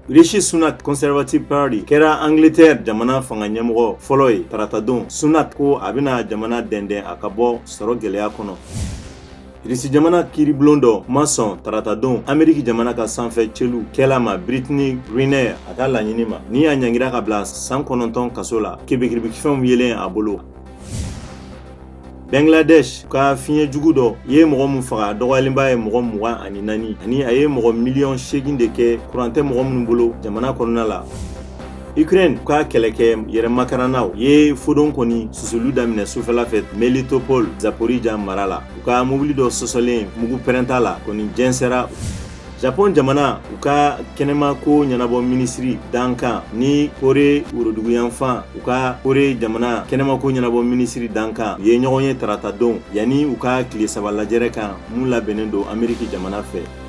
Rishi Sunak, Conservative Party, kɛra Angleterre jamana fanga ɲɛmɔgɔ fɔlɔ ye taratadon. Sunak ko a bɛna jamana dɛndɛn a ka bɔ sɔrɔ gɛlɛya kɔnɔ. Irisi jamana kiiribulon dɔ ma sɔn taratadon Ameriki jamana ka sanfɛ celu kɛla ma Brittney Griner a ka laɲini ma, ni a ɲangira ka bila san 9 kaso la, kebekiribikifɛnw yelen a bolo. Bangladesh ka fiɲɛ jugu dɔ ye mɔgɔ min faga, dɔgɔyalenba ye mɔgɔ 24, ani a ye mɔgɔ miliyɔn 8 de kɛ kuran tɛ mɔgɔ minnu bolo jamana kɔnɔna la. Ukraine ka kɛlɛkɛ yɛrɛmakarannaw ye fodon kɔni susuli daminɛ sufɛla fɛ Melitopol, Zaporija mara la. U ka mobili dɔ sɔsɔlen mugu pɛrɛnta la kɔni jɛnsɛra. Japon jamana, u ka kɛnɛma ko ɲɛnabɔ minisiri dankan ni Kore woroduguyanfan, u ka Kore jamana kɛnɛma ko ɲɛnabɔ minisiri dankan u ye ɲɔgɔn ye taratadon yanni u ka tile 3 lajɛrɛ kan mun labɛnnen don Ameriki jamana fɛ.